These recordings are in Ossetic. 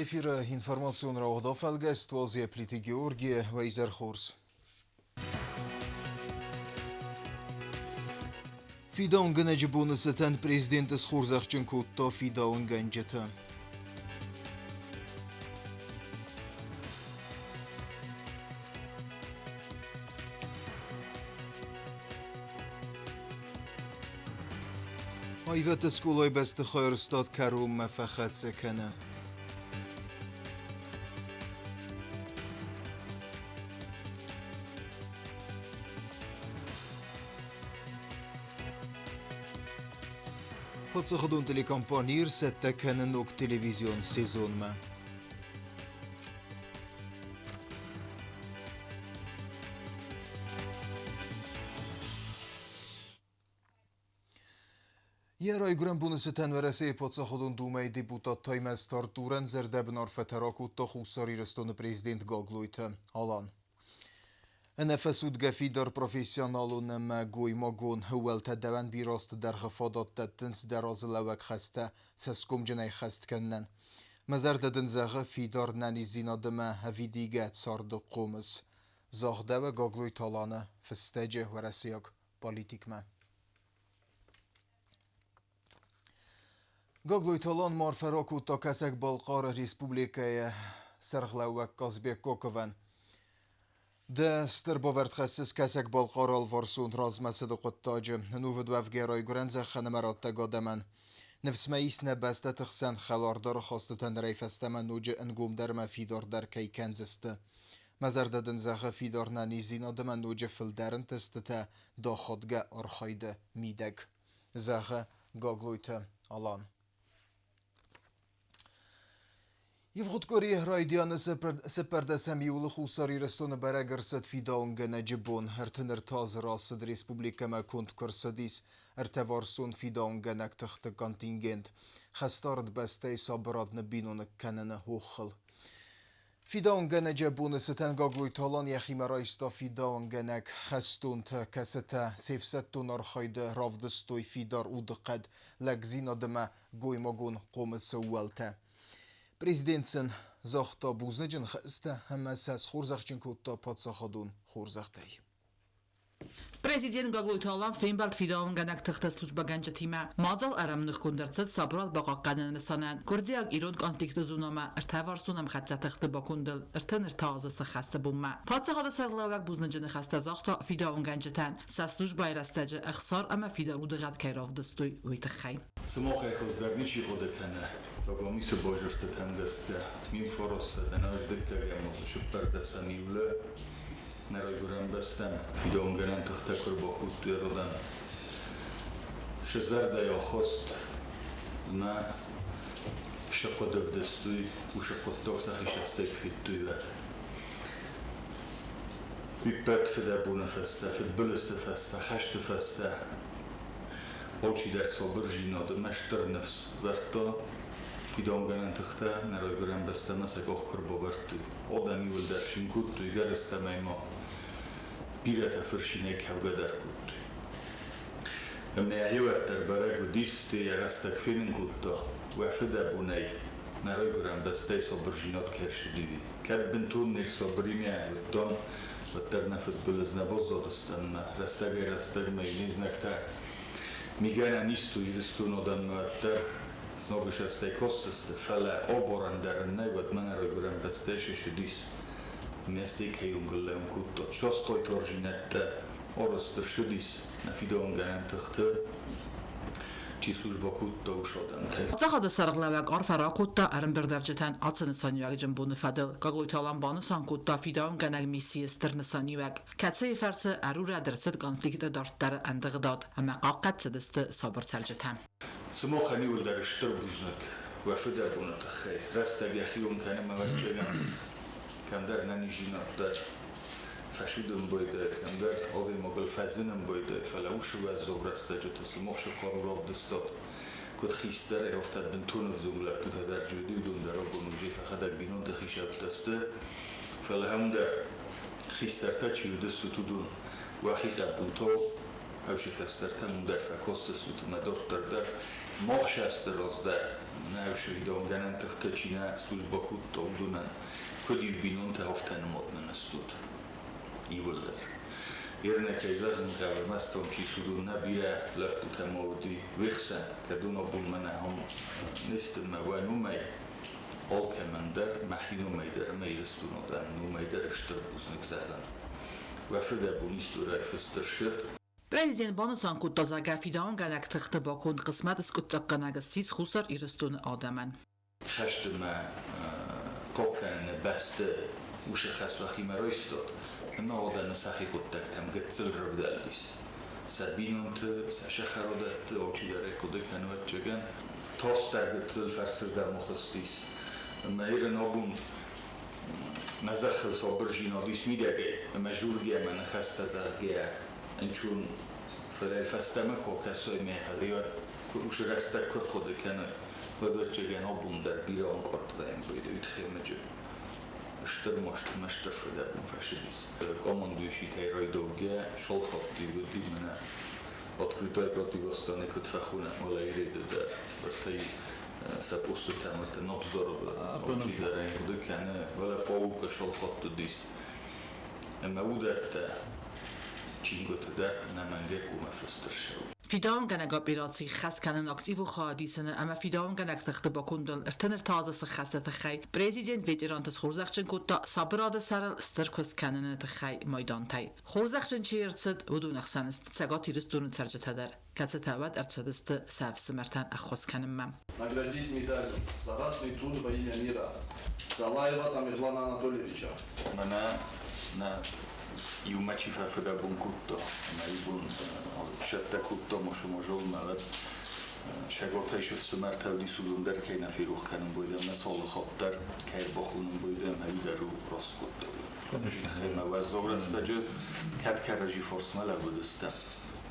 Эфиры информацион рауагъд афӕлгӕст Уалдзийӕ Плиты Георгийы уӕ хорз. Фидауынгӕнӕджы боны цытӕн президент схорзӕхджын кодта фидауынгӕнджыты. Аивӕдты скъолайы бӕстыхай ӕрстад кӕронмӕ фӕхӕццӕ кӕны. Паддзахадон телекомпани ӕрцӕттӕ кӕны ног телевизион сезонмӕ. Йӕ райгуырӕн боны цытӕн Уӕрӕсейы Паддзахадон Думӕйы депутат Таймӕз Тартурӕн зӕрдӕбын арфӕтӕ ракодта Хуссар Ирыстоны президент Гаглойты Алан. Ӕнӕфӕцудгӕ фидар профессионалон ӕмӕ гоймагон ӕууӕлтӕ дӕуӕн бирӕ азты дӕргъы фадат дӕттынц дӕ разылӕууӕг хӕстӕ цӕсгомджынӕй хӕст кӕнынӕн. Мӕ зӕрдӕ дын зӕгъы фидар нӕниздзинад ӕмӕ ӕвидийгӕ царды хъомыс, загъдӕуы Гаглойты Аланы фыстӕджы уӕрӕсейаг политикмӕ. Гаглойты Алан ма арфӕ ракодта Кӕсӕг-Балхъары Республикӕйы сӕргълӕууӕг Казбек Коковӕн. Дӕ стыр бавӕрд хӕссыс Кӕсӕг-Балхъары алварсон размӕцыды хъуыддаджы, ӕнувыд уӕвгӕ райгуырӕн зӕххӕн ӕмӕ раттӕг адӕмӕн. Ныфс мӕ ис, нӕ бӕстӕты хсӕн хӕлардӕр ахастытӕ нырӕй фӕстӕмӕ ноджы ӕнгомдӕр ӕмӕ фидардӕр кӕй кӕндзысты. Мӕ зӕрдӕ дын зӕгъы фидар нӕниздзинад ӕмӕ ноджы фылдӕр ӕнтыстытӕ дахадгӕ архайды мидӕг, зӕгъы Гаглойты Алан. Ивгъуыд къуыри райдианы цыппӕрдӕсӕм июлы Хуссар Ирыстоны бӕрӕг ӕрцыд фидауынгӕнӕджы бон. 33 азы рацыд республикӕмӕ конд куы ӕрцыдис ӕртӕварсон фидауынгӕнӕг тыхты контингент хӕстарыд бӕстӕйы сабырад ныббиноныг кӕныны оххыл. Фидауынгӕнӕджы боны цытӕн Гаглойты Алан йӕхимӕ райста фидауынгӕнӕг хӕстонты, кӕцытӕ се фсӕддон архайды равдыстой фидар удыхъӕд, лӕгдзинад ӕмӕ гоймагон хъомысы ууӕлтӕ. Президент сын загъта бузныджы ныхӕстӕ ӕмӕ сӕ схорзӕхджын кодта паддзахадон хорзӕхтӕй. Президент Гаглойты Алан фембӕлд фидауынгӕнӕг тыхты службӕгӕнджытимӕ. Мадзал ӕрӕмныхгонд ӕрцыд сабырад бахъахъхъӕныны нысанӕн гуырдзиаг-ирон конфликты зонӕмӕ ӕртӕварсон ӕмхӕццӕ тыхты бакондыл 33 азы сӕххӕсты бонмӕ. Паддзахады сӕргълӕууӕг бузныджы ныхӕстӕ загъта фидауынгӕнджытӕн, сӕ службӕйы рӕстӕджы ӕхсар ӕмӕ фидар удыгъӕд кӕй равдыстой, уый тыххӕй. Сымахӕй хуыздӕр ничи хъуыды кӕны, Дагомисы базыртытӕм гӕсгӕ 1900 ӕнӕуыздыгтӕгӕм азы цыппӕрдӕсӕм июлы Нӕ райгуырӕн бӕстӕм фидауынгӕнӕн тыхтӕ куы ӕрбакодтой ардӕм, сӕ зӕрдӕйы ахаст мӕ сӕ хъуыды ӕвдыстой, уыцы хъуыддаг сӕхи цӕстӕй куы федтой, уӕд. Иппӕт фыдӕбоны фӕстӕ, фыдбылызты фӕстӕ, хӕсты фӕстӕ алчидӕр сабырдзинад ӕмӕ стыр ныфс вӕрдта Фидауынгӕнӕн тыхтӕ нӕ райгуырӕн бӕстӕмӕ сӕ къух куы ӕрбавӕрдтой, адӕм иууылдӕр цин кодтой, гӕрзтӕмӕй ма бирӕтӕ фырцинӕй кӕугӕ дӕр кодтой. Ӕмӕ уӕддӕр бӕрӕг уыдис, йӕ рӕстӕг фенын кодта, уӕ фыдӕбонӕй нӕ райгуырӕн бӕстӕй сабырдзинад кӕй ӕрцыди, уый. Кӕд бынтон не рсабыримӕ уыдтон, уӕддӕр нӕ фыдбылыз нӕ баззадыстӕм ӕмӕ рӕстӕгӕй-рӕстӕгмӕ не знӕгтӕ мигӕнӕн истой Ирыстоны адӕммӕ уӕддӕр Ногысӕрстӕй косдзысты, фӕлӕ оборӕн дӕр ын нӕй, уӕд мӕнӕ райгуырӕн бӕстӕй сысыдис. Местей кӕйонгыл лӕун кодтон. Сосхъой торзинӕдтӕ арӕзт ӕрцыдис нӕ фидауынгӕнӕн тыхты, чи службӕ кодта, уыцы адӕмтӕй. Паддзахады сӕргълӕууӕг арфӕ ракодта ӕрӕмбырдуӕвджытӕн ацы нысаниуӕгджын боны фӕдыл. Гаглойты Алан банысан кодта фидауынгӕнӕг миссийы стыр нысаниуӕг, кӕцыйы фӕрцы ӕрурӕд ӕрцыд конфликты дарддӕры ӕндыгъдад ӕмӕ хъахъхъӕд цыдысты сабыр цӕрджытӕ. Сымахӕн иуылдӕр стыр бузныг уӕ фыдӕбоны тыххӕй. Рӕстӕг йӕхион кӕны мӕ ӕвӕццӕгӕн, кӕмдӕр нӕниздзинад дӕр фӕсудын байдайы, кӕмдӕр адӕймагыл фӕзынын байдайы, фӕлӕ уыцы уӕззау рӕстӕджыты сымах цы хъару равдыстат, куыд хистӕрӕй, афтӕ бынтон ӕвзонг лӕппутӕ дӕр чи уыди, уыдон дӕр абон уже сӕхӕдӕг бинонты хицӕуттӕ сты, фӕлӕ ам дӕр хистӕртӕ чи уыдыстут, уыдон уӕхи хъӕбултау. Ӕвшы кӕстӕртӕн уым дӕр фӕкосдзыстут ӕмӕ дарддӕр дӕр мах сӕсты раз дӕр нӕ ӕвшы фидауынгӕнӕн тыхтӕ чи нӕ службӕ кодта, уыдонӕн куыд иу бинонтӕ, афтӕ нымад нын стут иууылдӕр. Ернӕ, кӕй зӕгъын хъӕуы, ӕрмӕст чи суыдон нӕ бирӕ лӕппутӕ ма уыди уе хсӕн, кӕд уын абон мӕнӕ ахӕм не сты мӕ уӕ номӕй, алкӕмӕн дӕр, мӕхи номӕй дӕр ӕмӕ Ирыстоны адӕмы номӕй дӕр стыр бузныг зӕгъын. Уӕ фыдӕбон историйы фыст ӕрцыд. Президент банысан кодта, зӕгъгӕ, фидауынгӕнӕг тыхты баконд хъысмӕт скъуыддзаггӕнӕг ссис Хуссар Ирыстоны адӕмӕн. Хӕсты мӕ хъахъхъӕныны бӕсты уыцы хӕс уӕхимӕ райстат, ӕмӕ адӕмы сӕхи хъуыддӕгтӕм гыццыл рӕвдӕлдис. Сӕ бинонты, сӕ сӕхӕрадӕтты алчидӕр ӕй хъуыды кӕны ӕвӕццӕгӕн. Тастӕр гыццыл фӕрсырдӕм ахызтис. Ӕмӕ Ирын абон нӕ зӕххыл сабырдзинад ис мидӕгӕй, ӕмӕ жургӕ ӕмӕ ныхӕстӕ зӕгъгӕ, ӕнцон, фӕлӕ фӕстӕмӕ куы акӕсай мӕ хӕлар, уыцы рӕстӕг куы ӕрхъуыды кӕнай, уӕд ӕвӕццӕгӕн абон дӕр бирӕ ӕнкъард вӕййӕм уый тыххӕй стыр маст ӕмӕ стыр фыдӕбон фӕцыдис. Командующийтӕй райдаугӕ шолхатти уыди мӕнӕ открытой противостоны куыд фӕхонӕм, уӕлӕ Ереды дӕр ӕртӕй сӕ постытӕм ӕртӕ ногдзард алчидӕр хъуыды кӕны, уӕлӕ паука шолхатт уыдис. Ӕмӕ уыдӕттӕ чингуыты дӕр ӕнӕмӕнгӕй хъуамӕ фыст ӕрцӕуой. Фидауынгӕнӕг операцийы хӕс кӕнын активон хайадисыны ӕмӕ фидауынгӕнӕг тыхты бакондыл 33 азы сыххӕсты тыххӕй президент ветеранты схорзӕхджын кодта сабырады сӕрыл стыр куыст кӕныны тыххӕй майдантӕй. Хорзӕхджын чи ӕрцыд, уыдон ӕхсӕн сты Цӕгат Ирыстоны цӕрджытӕ дӕр, кӕцытӕ уӕд ӕрцыдысты сӕ ӕфсымӕртӕн ӕххуыс кӕнынмӕ. Наградить медалью «За ратный труд во имя мира» Залаева Тамерлана Анатольевича. Мӕнӕ нӕ иумӕ чи фӕфыдӕбон кодта, ӕмӕ иубон сӕттӕ кодта мосомозолмӕ, уӕд сӕготӕй сыфсымӕртӕ уыдис, уыдон дӕр кӕй нӕ ферох кӕнын бойдӕм, нӕ цалы хатт дӕр кӕй ӕрбахонын бойдӕм, ӕви дӕр раст кодта. Тыххӕй уӕззау рӕстӕджы кӕд кӕрӕдзи фарсмӕ лӕууыдыстӕм,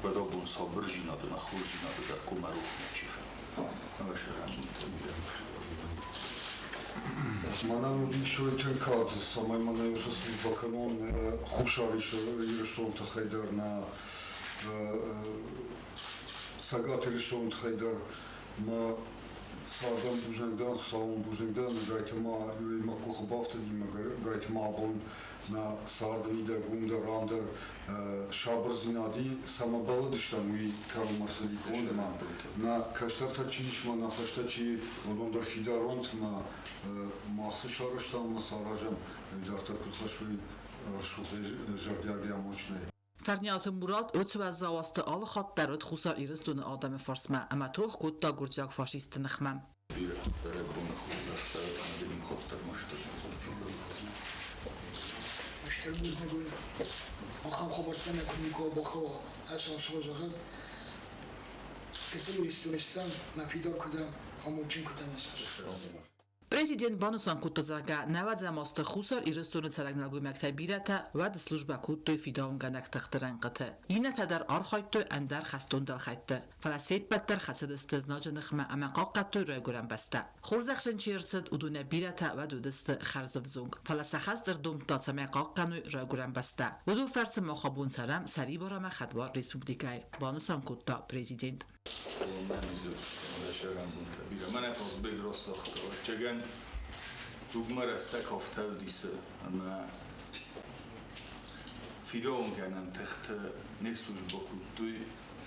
уӕд абон сабырдзинады ӕмӕ хорздзинады дӕр хъуамӕ рох мачи фӕуа. Ӕмӕ сӕрӕнбонтӕ бирӕ. Мӕнӕн уыдис уый тынг кад, цӕмӕй мӕнӕ уыцы службӕ кӕнон Хуссар Ирыстоны тыххӕй дӕр, нӕ Цӕгат Ирыстоны тыххӕй дӕр. Мӕ цардӕн бузныг дӕн, Хуыцауӕн бузныг дӕн, гайтма мӕ къухы бафтыди, гайтма абон нӕ царды мидӕг уым дӕр, ам дӕр сабырдзинад и, цӕмӕ бӕллыдыстӕм, уый кӕронмӕ ӕрцыди конд ӕмӕ нӕ кӕстӕртӕ чи ис мӕ нӕ фӕстӕ чи, уыдон дӕр фидар уӕнт ӕмӕ мах цы сарӕзтам ӕмӕ цы аразӕм, уый дарддӕр куыд хӕссой рӕсугъдӕй, зӕрдиагӕй, амондджынӕй. Фӕрниаты Мурат уыцы уӕззау азты алы хатт дӕр уыд Хуссар Ирыстоны адӕмы фарсмӕ ӕмӕ тох кодта гуырдзиаг фашистты ныхмӕ. Бирӕ бӕрӕгбоны хорзӕхтӕ ӕмӕ дын хатт Стыр бузныг уын, ахӕм хабӕрттӕ нӕ куы никуы бахъӕуа, ӕсӕнсо зӕгъӕд. Гыццыл Ирыстонистӕн мӕ фидар куы дӕн, амондджын куы дӕн. Президент банысан кодта, зӕгъгӕ, нӕуӕдзӕм азты Хуссар Ирыстоны цӕрӕг нӕлгоймӕгтӕй бирӕтӕ уӕд службӕ кодтой фидауынгӕнӕг тыхты рӕнхъыты. Иннӕтӕ дӕр архайдтой ӕндӕр хӕстон дӕлхӕйтты. Фӕлӕ се ппӕт дӕр хӕцыдысты знаджы ныхмӕ ӕмӕ хъахъхъӕдтой райгуырӕн бӕстӕ. Хорзӕхджын чи ӕрцыд, уыдонӕй бирӕтӕ уӕд уыдысты хӕрзӕвзонг. Фӕлӕ сӕ хӕс дӕр домдта, цӕмӕй хъахъхъӕной райгуырӕн бӕстӕ. Уыдон фӕрцы мах абон цӕрӕм сӕрибар ӕмӕ хӕдбар республикӕйы, банысан кодта президент. Мӕнӕ Хъазбег рацагъта, ӕвӕццӕгӕн, тугмӕ рӕстӕг афтӕ ӕвдисы, ӕмӕ фидауынгӕнӕн тыхтӕ не службӕ кодтой,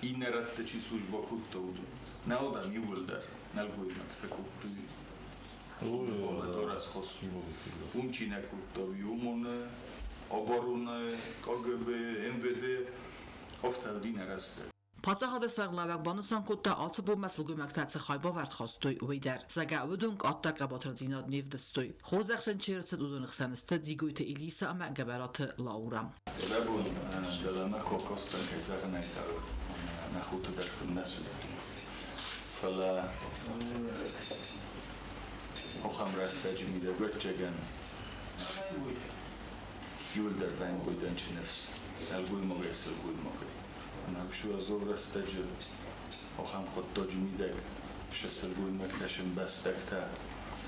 иннӕ рӕтты чи службӕ кодта, уыдон. Нӕ адӕм иууылдӕр нӕлгоймӕгтӕ кодтой службӕмӕ дарӕс хастой. Уым чи нӕ кодта, уый ОМОН-ы, обороны, КГБ, МВД, афтӕ уыди нӕ рӕстӕг. Паддзахады сӕргълӕууӕг банысан кодта, ацы бонмӕ сылгоймӕгтӕ цы хайбавӕрд хастой, уый дӕр. Зӕгъгӕ, уыдон къаддӕр хъӕбатырдзинад не вдыстой. Хорзӕхджын чи ӕрцыд, уыдоны хсӕн сты Дзигойты Элиса ӕмӕ Гӕбӕраты Лаура. Бӕрӕгбон дӕлӕмӕ кокостӕн, кӕй зӕгъын ӕй хъӕуы, нӕ хуты дӕр куыннӕ цыд. Фӕлӕ ахӕм рӕстӕджы мидӕг, ӕвӕццӕгӕн, иуылдӕр вӕнгойдӕн чи ныфс, нӕлгоймагӕй сылгоймагӕй. Ӕмӕ рӕстӕджы ахӕм хъуыддаджы мидӕг сӕ сылгоймӕгтӕ, се мбӕстӕгтӕ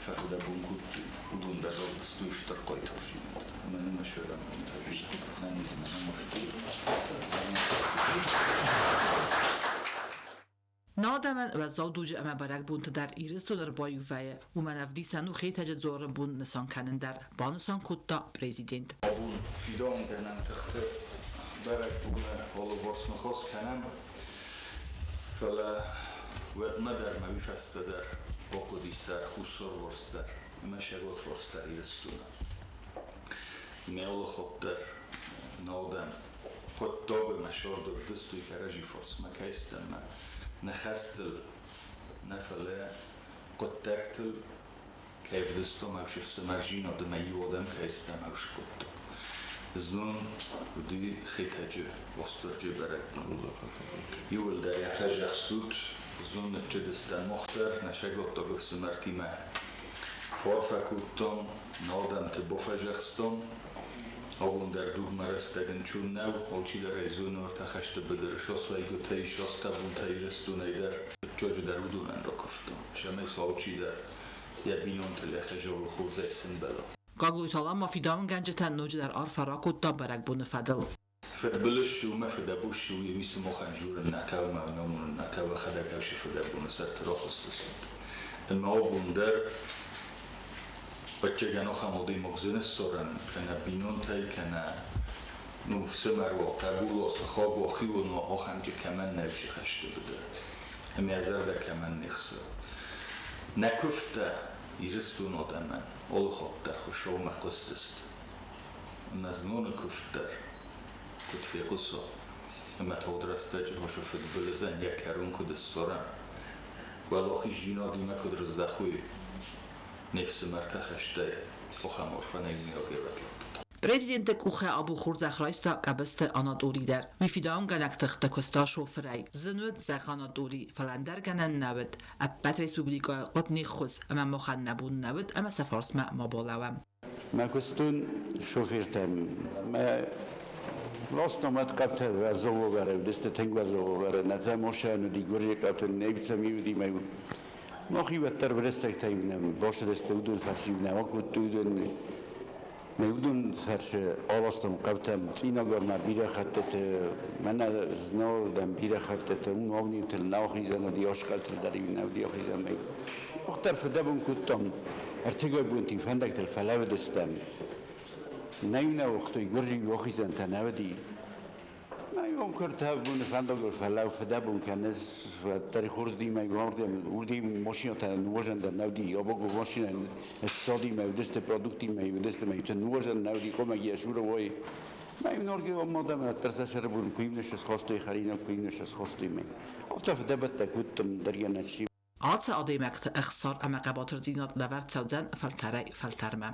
Фӕфыдӕбон кодтой, уыдон дӕр равдыстой стыр хъайтардзинад. Ӕмӕ нын сӕраппонд Нӕ адӕмӕн уӕззау дуджы ӕмӕ бӕрӕгбонты дӕр Ирыстон ӕрбаиу вӕййы, уымӕн ӕвдисӕн у Хетӕджы дзуары бон нысан кӕнын дӕр, банысан кодта президент. Абон фидауынгӕнӕн тыхты бӕрӕгбоны алыварс ныхас кӕнӕм, фӕлӕ уӕдмӕ дӕр мӕ уый фӕстӕ дӕр бахъуыди сӕр хуссарварс дӕр ӕмӕ сӕгатварс дӕр Ирыстоны. Мӕ алы хатт дӕр нал дӕн хъуыддаг ӕмӕ сӕрды ӕвдыстой кӕрӕдзи фарсмӕ кӕй стӕм мӕ ныхӕстыл нӕ, фӕлӕ хъуыддӕгтыл кӕй ӕвдыстам, ӕвзӕр цымӕрзинад ӕмӕ иу адӕм кӕй стӕм, ӕвзӕр хъуыддаг. Знон уыди Хетӕджы Уастырджы бӕрӕгбон. Иууылдӕр йӕ фӕзӕхстут, знон ныччыдыстӕм мах дӕр нӕ сӕготтаг ӕфсымӕртимӕ. Фӕарфӕ кодтам, нӕ адӕмты бафӕдзӕхстам. Абон дӕр дугмӕ рӕстӕг ӕнцон нӕу, алчидӕр ӕй зоны ӕртӕ хӕсты быдыры сасвӕйгуытӕй, сасхъӕбултӕ Ирыстонӕй дӕр. Фыццаджыдӕр уыдонӕн ракуывтам, цӕмӕй сӕ алчидӕр йӕ бинонтыл йӕ хӕзӕрыл хорзӕй сӕмбӕла. Гаглойты Алан ма фидауынгӕнджытӕн ноджыдӕр арфӕ ракодта бӕрӕгбоны фӕдыл. Фыдбылыз цы у мӕ фыдӕбус цы у, уый сымахӕн дзурын нӕ хъӕуы мӕ уын нӕ хъӕуы, уӕхӕдӕг ӕвзӕр фыдӕбоны сӕрты рахызтыстут. Ӕмӕ абон дӕр ӕвӕццӕгӕн ахӕм адӕймаг зын ссарӕн кӕнӕ бинонтӕй, кӕнӕ ну, фсымӕр уа, хъӕбул уа, сыхаг уа, хион уа, ахӕмты кӕмӕн нӕ ис хӕсты быдыр. Ӕмӕ йӕ зӕрдӕ кӕмӕн не хсы. Нӕ куывдтӕ Ирыстон адӕмӕн алы хатт дӕр Хуыцаумӕ хъуыстысты. Ӕмӕ зноны куывд дӕр куыд фехъуса, ӕмӕ тагъд рӕстӕджы хосы фыдбылызӕн йӕ кӕрон куыд ссарӕм, уӕлахиздзинадимӕ куыд рыздӕхой не фсымӕртӕ хӕстӕй, ахӕм арфӕ нӕ иумӕйаг лӕппутӕ. Президенты къухӕй абон хорзӕх райста Къӕбысты Анатоли дӕр. Уый фидауынгӕнӕг тыхты куыста шофырӕй. Зын уыд, зӕгъы Анатоли, фӕлӕ ӕндӕр гӕнӕн нӕ уыд. Ӕппӕт республикӕйы хъуыд не ххуыс, ӕмӕ махӕн нӕ бон нӕ уыд ӕмӕ сӕ фарсмӕ ма балӕууӕм. Мӕ куыстон шофертӕм мӕ ластомат къӕптӕ уӕззау уыдысты, тынг уӕззау нӕ машинӕ уыди, гуырдзиаг къӕптӕ, нӕ цӕм уыди, мӕ мах уӕддӕр рӕстӕгтӕ нӕм басыдысты, уыдон фӕрцы нӕ акодтой, уыдон мӕ уыдон фӕрцы аластам хъӕутӕм, Цъинагармӕ бирӕ хӕттыты, мӕнӕ Знауырдӕм бирӕ хӕттыты, уым Агниутыл нӕ ахизӕн уыди, Асхъӕлтыл дӕр-иу нӕ уыди ахизӕн. Мах дӕр фыдӕбон кодтам, ӕртыгай бонты фӕндӕгтыл фӕлӕууыдыстӕм. Нӕ-иу нӕ уагътой, гуырдзиаг ахизӕнтӕ нӕ уыди. Мӕ куыртӕбоны фӕндагыл фӕлӕу фыдӕбон кӕныс, уӕддӕр хорз димӕ уардӕм, уырдӕм машинӕтӕ нуазӕн дӕр нӕ уыди, абого машинӕ ссадимӕ уыдысты, продуктимӕ уыдысты, мӕ нуазӕн нӕ уыди, хъуамӕ йӕ суры уой. Мӕ норги мадӕм ӕддӕр сӕ сӕрбон куы иу схастой хӕринаг, куы иу схастой мӕ. Афтӕ фыдӕбӕттӕ кодтам дӕр йӕ нӕ Ацы адӕймӕгты ӕхсар ӕмӕ хъӕбатырдзинад лӕвӕрд цӕудзӕн фӕлтӕрӕй-фӕлтӕрмӕ.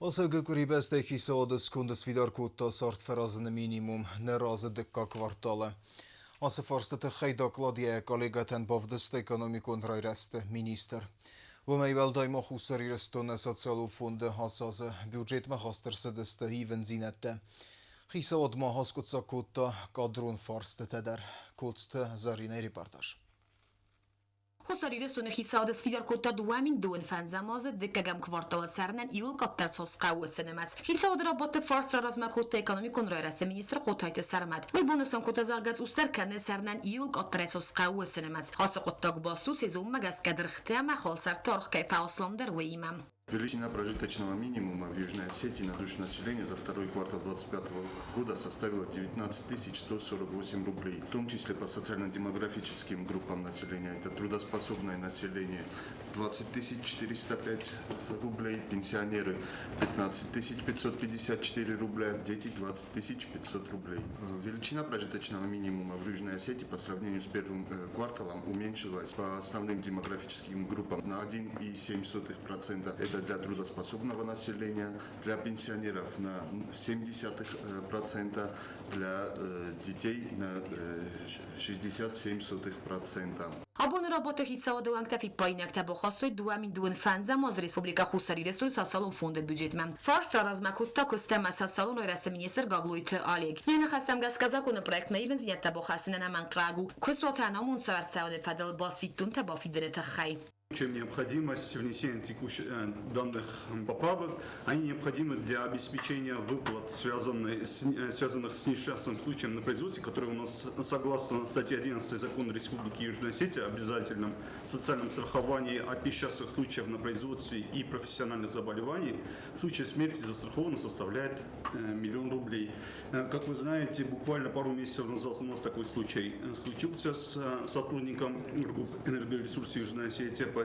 Ацӕугӕ къуыри бӕстӕйы хицауады сконды сфидар кодта цардфӕразыны минимум нӕ разы дыккаг кварталы. Ацы фарсты тыххӕй доклад йӕ коллегӕтӕн бавдыста экономикон райрӕзты министр. Уымӕй уӕлдай ма Хуссар Ирыстоны социалон фонды ацы азы бюджетмӕ хаст ӕрцыдысты ивындзинӕдтӕ. Хицауад ма аскъуыддзаг кодта кадрон фарстытӕ дӕр. Коцты Зӕринӕйы репортаж. Хуссар Ирыстоны хицауад сфидар кодта 2025 азы дыккӕгӕм кварталы цӕрынӕн иууыл къаддӕр цас хъӕуы цы нымӕц. Хицауады рабадты фарст раразмӕ кодта экономикон райрӕзты министр Хъотайты Сӕрмӕт. Уый банысан кодта, зӕгъгӕ, цъусдӕр кӕны цӕрынӕн иууыл къаддӕрӕй цас хъӕуы цы нымӕц. Ацы хъуыддаг баст у сезонмӕ гӕсгӕ дыргътӕ ӕмӕ халсӕртты аргъ кӕй фӕасламдӕр, уыимӕ. Величина прожиточного минимума в Южной Осетии на душу населения за второй квартал 2025 года составила 19 148 рублей, в том числе по социально-демографическим группам населения. Это трудоспособное население 20 405 рублей, пенсионеры 15 554 рубля, дети 20 500 рублей. Величина прожиточного минимума в Южной Осетии по сравнению с первым кварталом уменьшилась по основным демографическим группам на 1,07%. Это для трудоспособного населения, для пенсионеров на 0,7%, для детей на 0,67%. Абоны рабадты хицауады уӕнгтӕ фиппаинӕгтӕ бахастой 2025 азы Республикӕ Хуссар Ирыстоны социалон фонды бюджетмӕ. Фарст раразмӕ кодта куыст ӕмӕ социалон райрӕзты министр Гаглойты Олег. Йӕ ныхӕстӕм гӕсгӕ законы проектмӕ ивындзинӕдтӕ бахӕссынӕн ӕнӕмӕнгхъӕуӕг у куыстуаты ӕнамонд цӕуыны фӕдыл баст фиддонтӕ бафидыны тыххӕй. Чем необходимость внесения текущих данных поправок, они необходимы для обеспечения выплат, связанных с несчастным случаем на производстве, который у нас, согласно статье 11 Закона Республики Южная Осетия о обязательном социальном страховании от несчастных случаев на производстве и профессиональных заболеваний, в случае смерти застрахованного составляет 1 000 000 рублей. Как вы знаете, буквально пару месяцев назад у нас такой случай случился с сотрудником Энергоресурс Южная Осетия, поэтому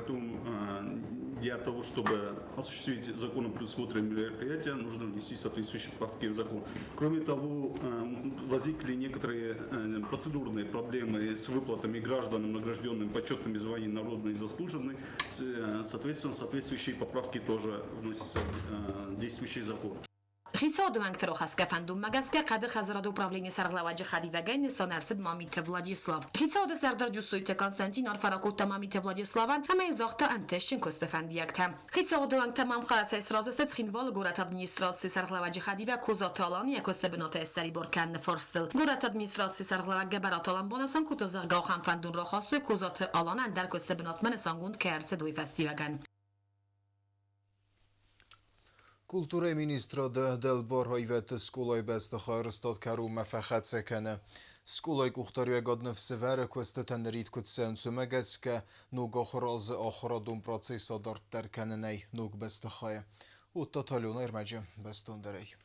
для того, чтобы осуществить законом предусмотренные мероприятия, нужно внести соответствующие поправки в закон. Кроме того, возникли некоторые процедурные проблемы с выплатами гражданам, награжденным почетными званиями народные и заслуженные. Соответственно, соответствующие поправки тоже вносятся в действующий закон. Хицауады уӕнгты рахӕсгӕ фӕндонмӕ гӕсгӕ хъӕды хӕдзарады управленийы сӕргълӕууӕджы хӕдивӕгӕй нысан ӕрцыд Мамиты Владислав. Хицауады сӕрдар Джуссойты Константин арфӕ ракодта Мамиты Владиславӕн ӕмӕ йын загъта ӕнтыстджын куысты фӕндиӕгтӕ. Хицауады уӕнгтӕ ма ӕмхъӕлӕсӕй сразы сты Цхинвалы горӕты администрацийы сӕргълӕууӕджы хӕдивӕг Козаты Алан йӕ куысты бынатӕй ссӕрибар кӕныны фарстыл. Горӕты администрацийы сӕргълӕууӕг Гӕбӕраты Алан банысан кодта, зӕгъгӕ, ахӕм фӕндон рахастой Козаты Алан ӕндӕр куысты бынатмӕ нысангонд кӕй ӕрцыд, уый фӕстиуӕгӕн. Культурӕйы министрады дӕлбар аивӕдты скъолайы бӕстыхай арӕзтад кӕронмӕ фӕхӕццӕ кӕны. Скъолайы къухдариуӕгад ныфсӕвӕры куыстытӕ нырид куыд цӕуынц, уымӕ гӕсгӕ ног ахуыразы ахуырадон процесс адарддӕр кӕнынӕй ног бӕстыхайы. Уыдта Алена ӕрмӕджы бӕстондӕрӕй.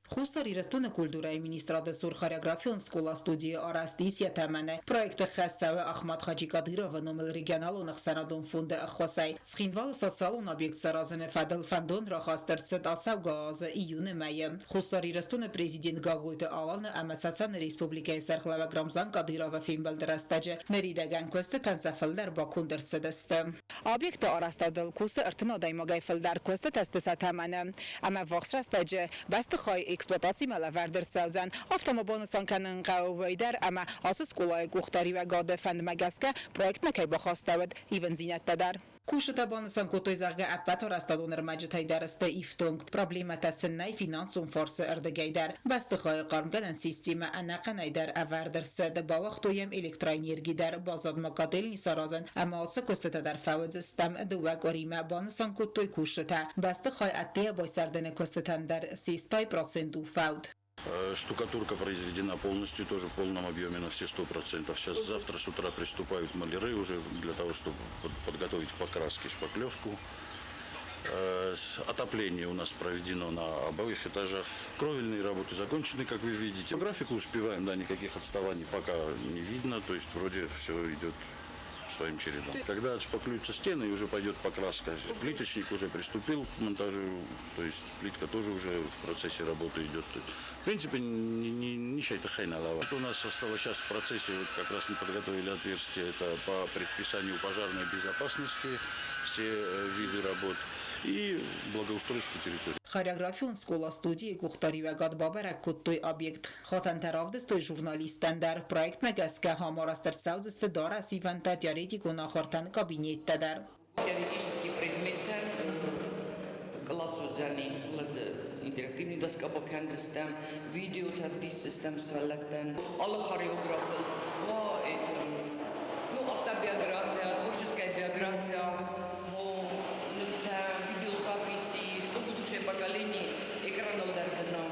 Хуссар Ирыстоны культурӕйы министрады цур хореографион скъола-студийы арӕзт ис йӕ тӕмӕны. Проекты хӕс цӕуы Ахмат Хаджи Кадыровы номыл регионалон ӕхсӕнадон фонды ӕххуысӕй. Цхинвалы социалон объект саразыны фӕдыл фӕндон рахаст ӕрцыд ацӕугӕ азы июны мӕйы. Хуссар Ирыстоны президент Гаглойты Аланы ӕмӕ Цӕцӕны республикӕйы сӕргълӕууӕг Рамзан Кадыровы фембӕлды рӕстӕджы ныридӕгӕн куыстытӕн сӕ фылдӕр баконд ӕрцыдысты. Объекты арӕзтадыл кусы 30 адӕймагӕй фылдӕр, куыстытӕ сты сӕ тӕмӕны. Ӕмӕ ввахс рӕстӕджы бӕстыхай эксплуатацимӕ лӕвӕрд ӕрцӕудзӕн. Афтӕ ма банысан кӕнын хъӕуы уый дӕр, ӕмӕ ацы скъолайы къухдариуӕгады фӕндмӕ гӕсгӕ проектмӕ кӕй бахастӕуыд ивындзинӕдтӕ дӕр. Кусджытӕ банысан кодтой, зӕгъгӕ, ӕппӕт арӕзтадон ӕрмӕджытӕй дӕр сты ифтонг. Проблемӕтӕ сын нӕй финансон фарсы ӕрдыгӕй дӕр. Бӕстыхайы хъармгӕнӕн системӕ ӕнӕхъӕнӕй дӕр ӕвӕрд ӕрцыд, бауагътой йӕм электроэнерги дӕр, баззад ма котельни саразын ӕмӕ ацы куыстытӕ дӕр фӕуыдзыстӕм дыууӕ къуыримӕ, банысан кодтой кусджытӕ. Бӕстыхай ӕддейӕ байсӕрдыны куыстытӕн дӕр систай процент у фӕуд. Штукатурка произведена полностью, тоже в полном объеме на все 100%. Сейчас завтра с утра приступают маляры уже для того, чтобы подготовить к покраске шпаклевку. Отопление у нас проведено на обоих этажах. Кровельные работы закончены, как вы видите. По графику успеваем, да, никаких отставаний пока не видно. То есть вроде все идет своим чередом. Когда отшпаклюются стены и уже пойдет покраска, плиточник уже приступил к монтажу, то есть плитка тоже уже в процессе работы идет. В принципе, не чай-то хайна лава. У нас осталось сейчас в процессе, вот как раз мы подготовили отверстие, это по предписанию пожарной безопасности, все виды работ и благоустройство территории. Хореографион скъола-студийы къухдариуӕгад бабӕрӕг кодтой объект. Хатӕнтӕ равдыстой журналисттӕн дӕр. Проектмӕ гӕсгӕ ам арӕзт ӕрцӕудзысты дарӕсивӕнтӕ, теоретикон ахуыртӕн кабинеттӕ дӕр. Теоретический предметтӕн кълас уыдзӕни интерактивный доска бакӕндзыстӕм, видеотӕ ӕвдисдзыстӕм сывӕллӕттӕн. Алы хореографыл, это, ну, автобиография, творческая биография, нывтӕ, видеозаписи, что будущее поколение экраныл дӕр кӕна,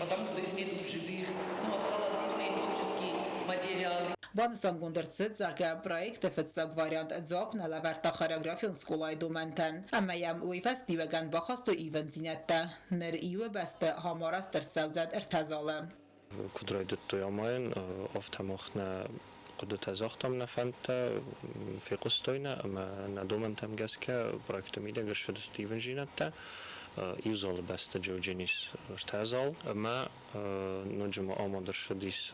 потому что их нет в живых, но осталось их творческий материал. Банысангонд ӕрцыд, зӕгъгӕ, проекты фыццаг вариант дзуапп нӕ лӕвӕрдта хореографион скъолайы домӕнтӕн. Ӕмӕ йӕм уый фӕстиуӕгӕн бахастой ивындзинӕдтӕ. Ныр иуы бӕсты ам арӕзт ӕрцӕудзӕн ӕртӕ залы. Куыд райдыдтой амайын, афтӕ мах нӕ хъуыдытӕ загътам, нӕ фӕндтӕ фехъуыстой нӕ ӕмӕ нӕ домӕнтӕм гӕсгӕ проекты мидӕг ӕрцыдысты ивындзинӕдтӕ. Иу залы бӕсты Джодженис ӕртӕ зал ӕмӕ ноджы ма амад ӕрцыдис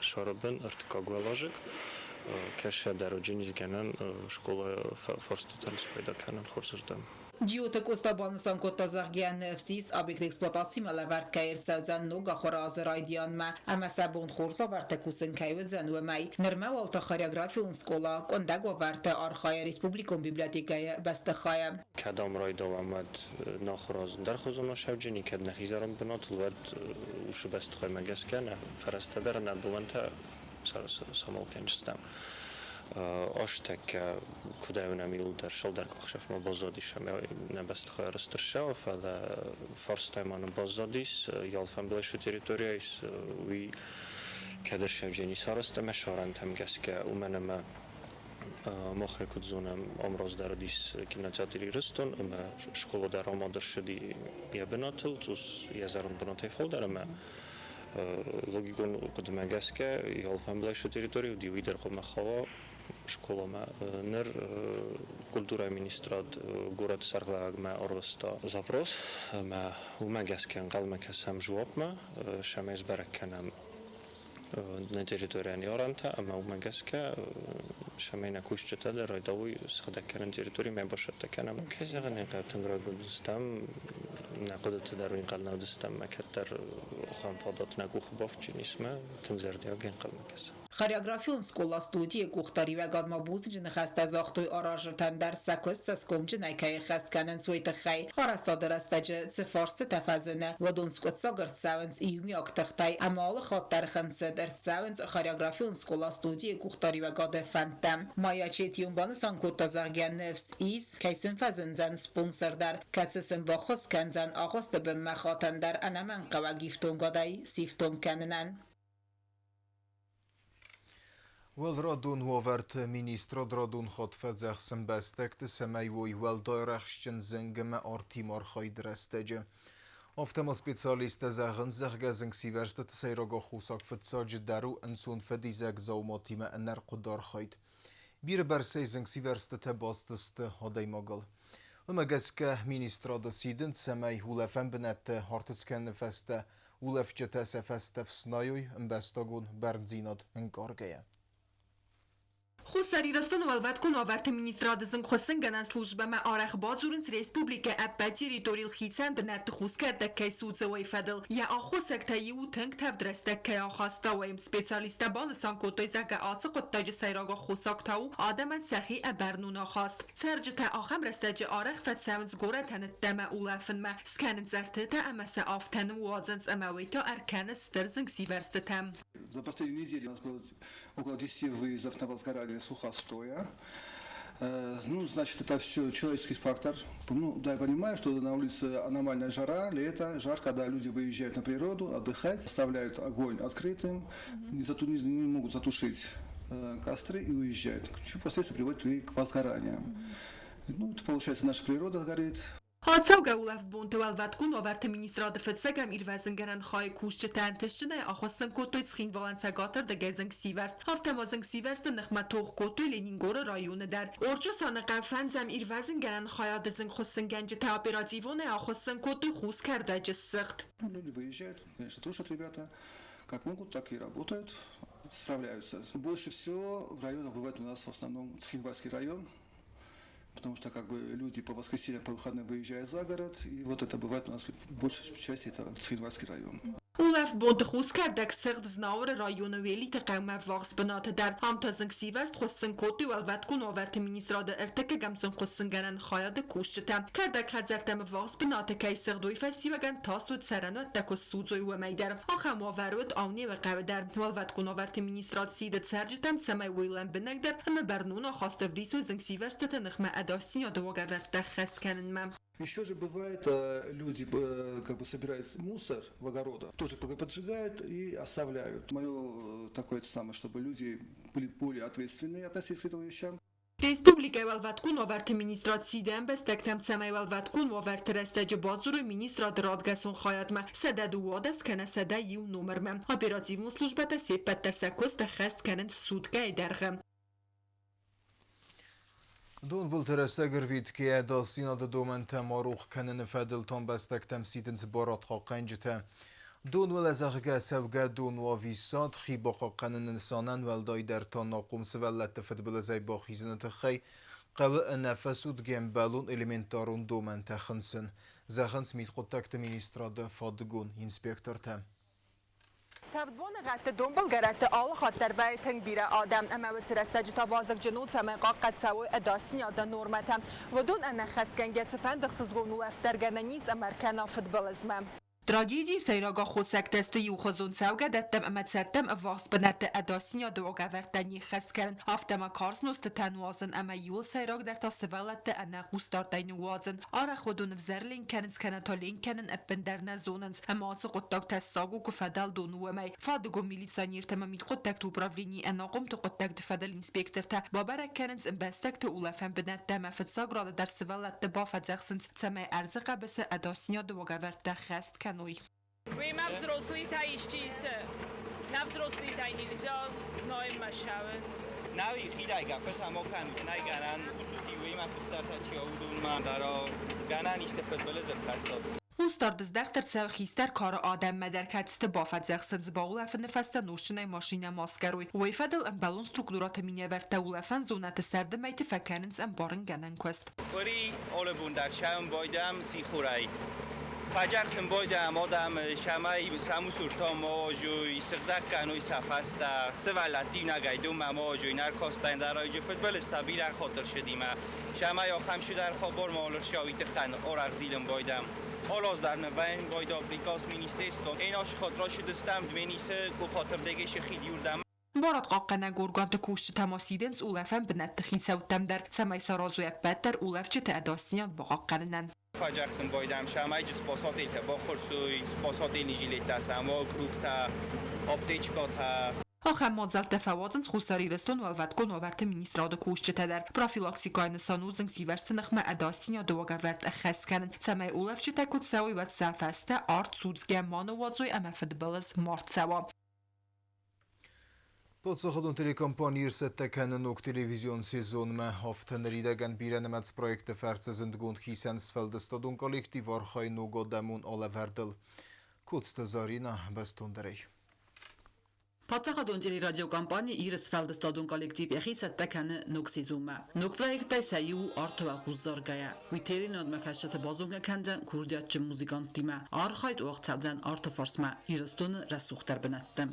сӕры бын ӕртыккаг уӕлазыг. Кӕсӕ дӕр уыдженис гӕнӕн скъолайы фарстытӕн спайда кӕнын хорзырдӕм. Джиоты Къоста банысан кодта, зӕгъгӕ, ныфс ис объект эксплуатацимӕ лӕвӕрд кӕй ӕрцӕудзӕн ног ахуыры азы райдианмӕ ӕмӕ сӕ бон хорз уавӕртӕ кусын кӕй уыдзӕн, уымӕй. Нырмӕ уал та хореографион скъола къуындӕг уавӕрты архайы республикон библиотекӕйы бӕстыхайы. Кӕд ам райдауӕм, уӕд нӕ ахуыры аз ӕндӕрхуызон асӕвджын и, кӕд нӕхи зӕронд бынатыл, уӕд уыцы бӕстыхаймӕ гӕсгӕ нӕ фӕрӕзтӕ дӕр нӕ домӕнтӕ самал кӕнджыстӕм. Азтӕккӕ куыд ӕвнӕм иуылдӕр цалдӕр къахдзӕфмӕ баззадис ӕмӕ нӕ бӕстыхай арӕзт ӕрцӕуа, фӕлӕ фарстӕ ма нын баззадис, алфӕмблайсы территорийӕ уый кӕд ӕрсӕвдзӕнис арӕзт ӕмӕ сарӕнтӕм гӕсгӕ, уымӕн ӕмӕ мах ӕй куыд зонӕм, ам раздӕр уыдис кинотеатр Ирыстон ӕмӕ скъола дӕр амад ӕрцыди йӕ бынатыл, цъус йӕ зӕронд бынатӕй фалдӕр ӕмӕ логикон хъуыдымӕ гӕсгӕ алфӕмблайсы территори уыди, уый дӕр хъуамӕ хауа скъоламӕ. Ныр культурӕйы министрад горӕты сӕргълӕууӕгмӕ ӕрвыста запрос ӕмӕ уымӕ гӕсгӕ ӕнхъӕлмӕ кӕсӕм жуапмӕ, цӕмӕй сбӕрӕг кӕнӕм нӕ территорийӕн йӕ арӕнтӕ ӕмӕ уымӕ гӕсгӕ цӕмӕй нӕ кусджытӕ дӕр райдайой сыгъдӕг кӕнын территори ӕмӕ басӕттӕ кӕнӕм. Кӕй зӕгъын ӕй хъӕуы, тынг райгонд стӕм, нӕ хъуыдыты дӕр уый ӕнхъӕл нӕ уыдыстӕм ӕмӕ кӕддӕр ахӕм фадат нӕ къухы бафтджын ис мӕ тынг зӕрдиагӕй ӕнхъӕлмӕ кӕсӕм. Хореографион скъола-студийы къухдариуӕгадмӕ бузныджы ныхӕстӕ загътой аразджытӕн дӕр сӕ куыст цӕсгомджынӕй кӕй ӕххӕст кӕнынц, уый тыххӕй. Арӕзтады рӕстӕджы цы фарстытӕ фӕзыны, уыдон скъуыддзаг ӕрцӕуынц иумиаг тыхтӕй ӕмӕ алы хатт дӕр хынцыд ӕрцӕуынц хореографион скъола-студийы къухдариуӕгады фӕндтӕ. Майя Четион банысан кодта, зӕгъгӕ, ныфс ис, кӕй сын фӕзындзӕн спонсор дӕр, кӕцы сын баххуыс кӕндзӕн агъуысты бынмӕ хатӕн дӕр ӕнӕмӕнгхъӕуӕг ифтонгадӕй сифтонг кӕнынӕн. Уӕлрадон уавӕрты министрад радон хатт фӕдзӕхсы ӕмбӕстӕгты, цӕмӕй уой уӕлдай арӕхстджын зынг ӕмӕ артимӕ архайды рӕстӕджы. Афтӕ ма специалисттӕ зӕгъынц, зӕгъгӕ, зынгсивӕрзтыты сӕйраг аххосаг фыццаджыдӕр у ӕнцон фӕдизӕг дзауматимӕ ӕнӕрхъуыды архайд. Бирӕ бӕрцӕй зынгсивӕрзтытӕ баст сты адӕймагыл. Уымӕ гӕсгӕ министрады сидынц, цӕмӕй улӕфӕн бынӕтты арт скӕныны фӕстӕ улӕфджытӕ сӕ фӕстӕ фснайой ӕмбӕстагон бӕрндзинад ӕнкъаргӕйӕ. Хуссар Ирыстоны Уӕлвӕткон уавӕрты министрады зынгхуыссынгӕнӕн службӕмӕ арӕх бадзурынц республикӕ ӕппӕт территорийыл хицӕн бынӕтты хус кӕрдӕг кӕй судзы, уый фӕдыл. Йӕ аххосӕгтӕй иу тынг тӕвд рӕстӕг кӕй ахаста, уый. Специалисттӕ банысан кодтой, зӕгъгӕ, ацы хъуыддаджы сӕйраг аххосаг та у адӕмӕн сӕхи ӕбӕрнон ахаст. Цӕрджытӕ ахӕм рӕстӕджы арӕх фӕцӕуынц горӕтӕн ӕддӕмӕ улӕфынмӕ, скӕнынц ӕртытӕ ӕмӕ сӕ афтӕ ныууадзынц ӕмӕ уый та ӕркӕны стыр зынгсивӕрзтытӕм. За последнюю неделю у нас было около 10 выездов на возгорание сухостоя. Ну, значит, это все человеческий фактор. Ну, да, я понимаю, что на улице аномальная жара, лето, жарко, когда люди выезжают на природу отдыхать, оставляют огонь открытым, не, зату, не, не могут затушить костры и уезжают. Что впоследствии приводит и к возгораниям. Ну, это получается, наша природа горит. Ацӕугӕ улӕфтбонты Уӕлвӕткон уавӕрты министрады фыццӕгӕм ирвӕзынгӕнӕн хайы кусджытӕ ӕнтыстджынӕй ахуыссын кодтой Цхинвалӕн цӕгатырдыгӕй зынгсивӕрзт. Афтӕ ма зынгсивӕрзты ныхмӕ тох кодтой Ленингоры районы дӕр. Орчъосаны хъӕу фӕндзӕм ирвӕзынгӕнӕн хайады зынгхуыссынгӕнджытӕ оперативонӕй ахуыссын кодтой хус кӕрдӕджы ссыгъд. Люди выезжают, конечно, тушат ребята, как могут, так и работают, справляются. Больше всего в районах бывает у нас в основном Цхинвальский район, потому что как бы люди по воскресеньям, по выходным выезжают за город, и вот это бывает у нас в большей части это Цхинвальский район. Улӕфтбонты хус кӕрдӕг сыгъд Знауыры районы Уелиты хъӕумӕ ввахс бынаты дӕр. Ам та зынгсивӕрзт хуыссын кодтой Уӕлвӕткон уавӕрты министрады ӕртыккӕгӕм зынгхуыссынгӕнӕн хайады кусджытӕ. Кӕрдӕг хӕдзӕрттӕм ввахс бынаты кӕй сыгъд, уый фӕстиуӕгӕн тас уыд цӕрӕнуӕттӕ куы ссудзой, уымӕй дӕр. Ахӕм уавӕр уыд Аунеуы хъӕуы дӕр. Уӕлвӕткон уавӕрты министрад сиды цӕрджытӕм, цӕмӕй уый лӕмбынӕгдӕр ӕмӕ бӕрнон ахаст ӕвдисой зынгсивӕрзтыты ныхмӕ ӕдасдзинады уагӕвӕрдтӕ ӕххӕст кӕнынмӕ. Еще же бывает, люди как бы собирают мусор в огородах, тоже поджигают и оставляют. Мое такое самое, чтобы люди были более ответственные относились к этим вещам. Республикӕйы Уӕлвӕткон уавӕрты министрад сиды ӕмбӕстӕгтӕм, цӕмӕй уӕлвӕткон уавӕрты рӕстӕджы бадзурой министрады радгӕсон хайадмӕ 112 кӕнӕ 101 номырмӕ. Оперативон службӕтӕ се ппӕт дӕр сӕ куыст ӕххӕст кӕнынц суткӕйы дӕргъы. Донбылты рӕстӕг ӕрвитгӕ ӕдасдзинады домӕнтӕ ма рох кӕныны фӕдыл ӕмбӕстӕгтӕм сидынц барадхъахъхъӕнджытӕ. Донуӕлӕ зӕгъгӕ, цӕугӕ дон уа виссад, хи бахъахъхъӕныны нысанӕн уӕлдайдӕр та ӕнахъом сывӕллӕтты фыдбылызӕй бахизыны тыххӕй хъӕуы ӕнӕфӕцудгӕ ӕмбӕлон элементарон домӕнтӕ хынцын, зӕгъынц мидхъуыддӕгты министрады фадыгон инспектортӕ. Тӕвд боныгъӕдты донбылгӕрӕтты алы хатт дӕр вӕййы тынг бирӕ адӕм ӕмӕ уыцы рӕстӕджы та вазыгджын у, цӕмӕй хъахъхъӕд цӕуой ӕдасдзинады нормӕтӕ. Уыдон ӕнӕххӕстгӕнгӕ цыфӕнды ӕхсызгон улӕфт дӕр гӕнӕн ис ӕмӕ ӕркӕна фыдбылызмӕ. Трагедийы сӕйраг аххосӕгтӕ сты иухуызон цӕугӕдӕттӕм ӕмӕ цадтӕм ӕввахс бынӕтты ӕдасдзинады уагӕвӕрдтӕ не ххӕст кӕнын, афтӕ ма карз нозтытӕ нуазын ӕмӕ иууыл сӕйрагдӕр та сывӕллӕтты ӕнӕ хъусдардӕй ныууадзын. Арӕх уыдон ӕвзӕр ленк кӕнынц кӕнӕ та ленк кӕнын ӕппындӕр нӕ зонынц, ӕмӕ ацы хъуыддаг тӕссаг у, куы фӕдӕлдон у, уымӕй. Фадыгон милиционертӕ ӕмӕ мидхъуыддӕгты управленийы ӕнахъомты хъуыддӕгты фӕдыл инспектортӕ бабӕрӕг кӕнынц ӕмбӕстӕгты улӕфӕн бынӕттӕ ӕмӕ фыццаг рады дӕр сывӕллӕтты бафӕдзӕхсынц, цӕмӕй ӕрдзы хъӕбысы ӕдасдзинады уагӕвӕрдтӕ ӕххӕст кӕной. Уыимӕ взрослыйтӕ исчи исы? На взрослыйтӕй нельзя ноеммӕ ссӕуын. Науи хидайгӕ пытамо кӕнут, нӕй гӕнӕн усути уыимӕ хистӕртӕ чи уыдонмӕ дӕр гӕнӕн исты фыдбылыз ӕрхӕссӕд. Хъусдард здӕхт ӕрцӕуы хистӕр кары адӕммӕ дӕр, кӕцыты бафӕдзӕхсынц баулӕфыны фӕстӕ нозтджынӕй машинӕ ма скӕрой. Уый фӕдыл ӕмбӕлон структурӕты минӕвӕрттӕ улӕфӕн зонӕты сӕрды мӕйты фӕкӕнынц ӕмбарынгӕнӕн куыст. Къуыри олыбон дӕр сӕм байдӕм сихорӕй. Фӕдзӕхсын байдӕм адӕмы, цӕмӕй сӕ мусортӕ ма уадзой, сыгъдӕг кӕной сӕ фӕстӕ, сывӕллӕтты иунӕгӕй донмӕ ма уадзой, наркозтӕн дӕр айджы фыдбылызтӕ бирӕ хатт ӕрцыдимӕ. Цӕмӕй ахӕм цыдӕр хабар ма ӕрцӕуа, тыххӕн арӕх зилын байдӕм. Алаз дӕр нывӕн байда приказ министерство. Ӕнас хатт рацыдыстӕм Дменисы къухатырдыгӕй сӕхи иуырдӕм. Барадхъахъхъӕнӕг органты кусджытӕ ма сидынц улӕфӕн бынӕтты хицӕуттӕм дӕр, цӕмӕй саразой ӕппӕт дӕр улӕфджыты ӕдасдзинад бахъахъхъӕнынӕн. Фӕдзӕхсын байдӕм, цӕмӕй спасательтӕ баххуырсой, спасательный жилеттӕ сӕм округтӕ, аптечкӕтӕ. Ахӕм мадзӕлттӕ фӕуадзынц Хуссар Ирыстон Уӕлвӕткон уавӕрты министрады кусджытӕ дӕр. Профилактикӕйы нысан у зынгсивӕрзты ныхмӕ ӕдасдзинады уагӕвӕрд ӕххӕст кӕнын, цӕмӕй улӕфджытӕ куыд цӕуой, уӕд сӕ фӕстӕ арт судзгӕ ма ныууадзой ӕмӕ фыдбылыз ма рцӕуа. Паддзахадон телекомпани ӕрцӕттӕ кӕны ног телевизион сезонмӕ. Афтӕ ныридӕгӕн бирӕнымӕц проекты фӕрцы зындгонд хицӕн сфӕлдыстадон коллектив архайы ног адӕмон алӕвӕрдыл. Коцты Заринӕ бӕстондӕрӕй. Паддзахадон телерадиокомпани Иры сфӕлдыстадон коллектив йӕхи цӕттӕ кӕны ног сезонмӕ. Ног проекттӕй сӕ иу у Арты уӕлхъус заргӕйӕ. Уый теленодмӕ кӕсджыты базонгӕ кӕндзӕн курдиатджын музыканттимӕ. Архайд уагъд цӕудзӕн арты фарсмӕ Ирыстоны рӕсугъддӕр бынӕтты.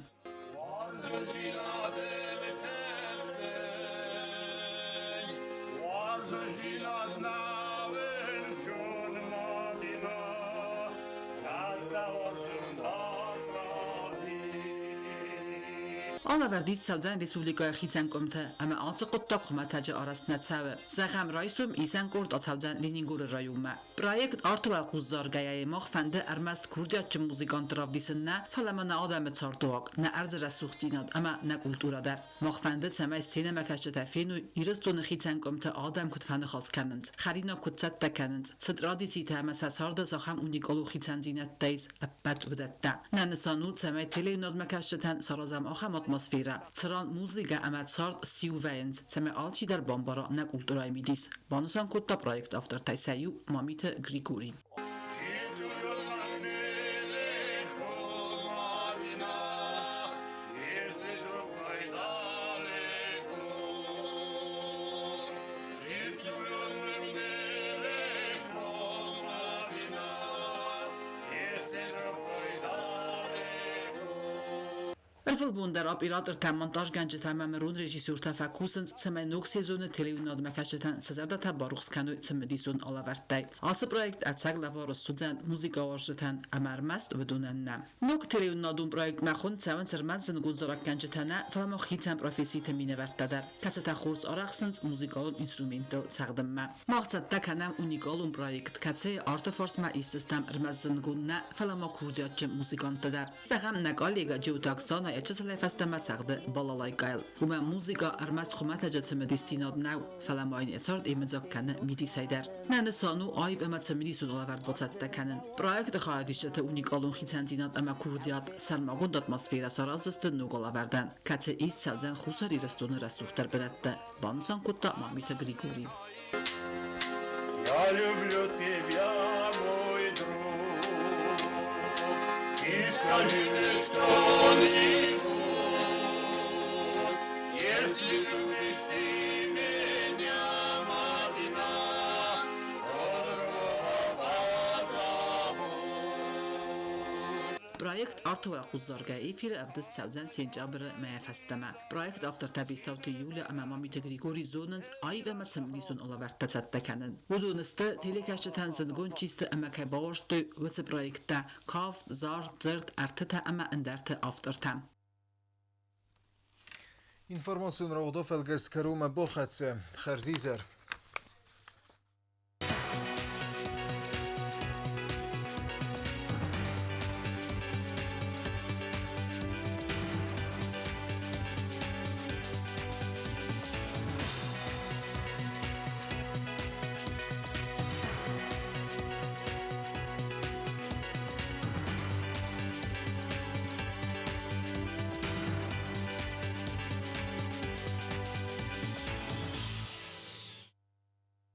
Алӕвӕрд ист цӕудзӕн республикӕйы хицӕн къуымты, ӕмӕ ацы хъуыддаг хуымӕтӕджы арӕзт нӕ цӕуы. Зӕгъӕм, райсом исӕн къорд ацӕудзӕн Ленингоры районмӕ. Проект арты уӕлхъус заргӕйӕ мах фӕнды ӕрмӕст курдиатджын музыкантты равдисын нӕ, фӕлӕ ма нӕ адӕмы цардуаг, нӕ ӕрдзы рӕсугъддзинад ӕмӕ нӕ культурӕ дӕр. Мах фӕнды, цӕмӕй сценӕмӕкӕсджытӕ феной, Ирыстоны хицӕн къуымты адӕм куыд фӕныхас кӕнынц, хӕринаг куыд цӕттӕ кӕнынц, цы традицитӕ ӕмӕ сӕ царды цахӕм уникалон хицӕндзинӕдтӕ ис, ӕппӕт уыдӕттӕ. Нӕ нысан у, цӕмӕй телеуынадмӕкӕсджытӕн саразӕм ахӕм атмосферӕ, цыран музыкӕ ӕмӕ цард сиу вӕййынц, цӕмӕй алчидӕр бамбара нӕ культурӕйы мидис, банысан кодта проекты автортӕй сӕ иу Мамиты Григорий. Ӕрвылбон дӕр оператортӕ, монтажгӕнджытӕ ӕмӕ мырон режиссертӕ фӕкусынц, цӕмӕй ног сезоны телеуынадмӕ кӕсджытӕн сӕ зӕрдӕтӕ барухс кӕной цымыдисон алӕвӕрдтӕй. Ацы проект ӕцӕг лӕвар суыдзӕн музыкӕуарзджытӕн ӕмӕ ӕрмӕст уыдонӕн нӕ. Ног телеуынадон проектмӕ хуынд цӕуынц ӕрмӕст зынгонд зарӕггӕнджытӕ нӕ, фӕлӕ ма хицӕн професситы минӕвӕрттӕ дӕр, кӕцытӕ хорз арӕхсынц музыкалон инструменттыл цӕгъдынмӕ. Мах цӕттӕ кӕнӕм уникалон проект, кӕцыйы арты фарсмӕ исдзыстӕм ӕрмӕст зынгонд нӕ, фӕлӕ ма курдиатджын музыканттӕ дӕр. Зӕгъӕм, нӕ коллегӕ Джиоты Оксана йӕ чысылӕй фӕстӕмӕ цӕгъды балалайкӕйыл. Уымӕ музыкӕ ӕрмӕст хуымӕтӕджы цымыдисдзинад нӕу, фӕлӕ ма йын йӕ цард йемыдзаг кӕны мидисӕй дӕр. Нӕ нысан у аив ӕмӕ цымыдисон лӕвӕрд бацӕттӕ кӕнын. Проекты хайадисджыты уникалон хицӕндзинад ӕмӕ курдиат сӕрмагонд атмосферӕ сараздзысты ног алӕвӕрдӕн, кӕцы ист цӕудзӕн Хуссар Ирыстоны рӕсугъддӕр бынӕтты, банысан кодта Мамиты Григорий. Я люблю тебя, мой друг, и скажи мне что-нибудь, если любишь ты меня, Мадина, то другого позабудь. Проект арты уӕлхъус заргӕ эфиры ӕвдыст цӕудзӕн сентябры мӕйӕ фӕстӕмӕ. Проекты автортӕ Бестауты Юля ӕмӕ Мамиты Григорий зонынц аив ӕмӕ цымыдисон алӕвӕрдтӕ цӕттӕ кӕнын. Уыдон сты, телекӕсджытӕн зындгонд чи сты ӕмӕ кӕй бауарзтой, уыцы проекттӕ кафт, зард, дзырд, ӕртытӕ ӕмӕ ӕндӕрты автортӕ. Информацион рауагъдо фӕлгӕс кӕронмӕ бахӕццӕ. Хӕрзизӕр.